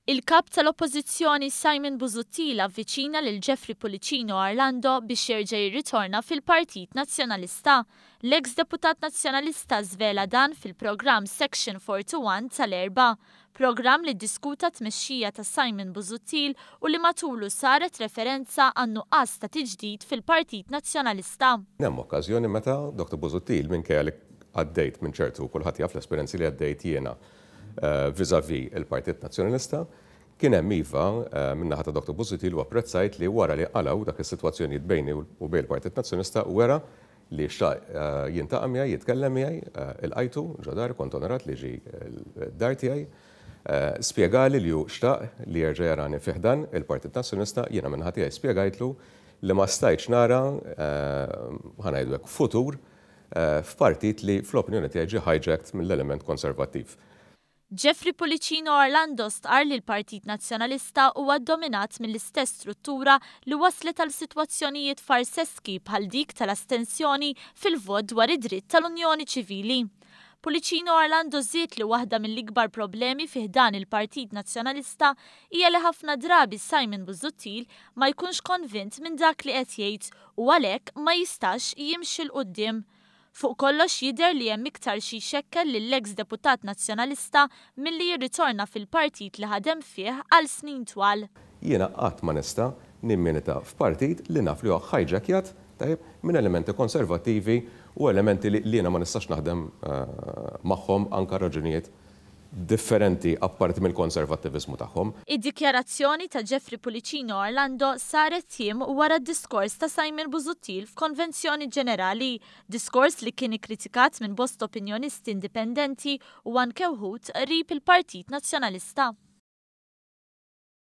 Il-Kap tal-Oppożizzjoni Simon Busuttil avviċina lil Jeffrey Pullicino Orlando biex jerġa' jirritorna fil-Partit Nazzjonalista. L-eks deputat Nazzjonalista żvela dan fil-programm Section 41 tal-Erbgħa, programm li ddiskuta t-tmexxija ta' Simon Busuttil u li matulu saret referenza għan-nuqqas ta' tiġdid fil-Partit Nazzjonalista. Hemm okkażjoni meta Dr. Busuttil, minkejja li għaddejt minn ċertu, kulħadd jaf l-esperjenzi li għaddejt jiena vis-à-vis il-Partit Nazzjonalista, kien hemm iva min-naħa ta' Dr. Busuttil u apprezzajt li wara li qalgħu dak is-sitwazzjonijiet bejni u bejn il-Partit Nazzjonalista wera li xtaq jiltaqa' miegħi, jitkellem miegħi, ilqajtu ġo dari, kont onorat li ġie d-dar tiegħi. Spjegali li hu xtaq li jerġa' jarani fi ħdan il-Partit Nazzjonalista, jiena min-naħa tiegħi spjegajtlu li ma stajtx nara, ħa ngħidu hekk, futur f'partit li fl-opinjoni tiegħi ġie hijacked mill-element konservattiv. Jeffrey Pullicino Orlando stqarr li l-Partit Nazzjonalista huwa ddominat mill-istess struttura li wasslet għal sitwazzjonijiet farseski bħal dik tal-astensjoni fil-vot dwar id-dritt tal-unjoni ċivili. Pullicino Orlando żied li waħda mill-ikbar problemi fi ħdan il-Partit Nazzjonalista hija li ħafna drabi Simon Busuttil ma jkunx konvint minn dak li qed jgħid u għalhekk ma jistax jimxi 'l quddiem. Fuq kollox jidher li hemm iktar xi jxekkel lill-eks deputat Nazzjonalista milli jirritorna fil-partit li ħadem fih għal snin twal. Jiena qatt ma nista' nimmilita f'partit li naf li huwa hijackjat, tajjeb, minn elementi konservattivi u elementi li jiena ma nistax naħdem magħhom anke għal raġunijiet differenti apparti mill-konservattiviżmu tagħhom. Id-dikjarazzjoni ta' Jeffrey Pullicino Orlando saret jiem wara d-diskors ta' Simon Busuttil f'Konvenzjoni Ġenerali, diskors li kien ikkritikat minn bosta opinjonisti indipendenti u anke wħud qrib il-Partit Nazzjonalista.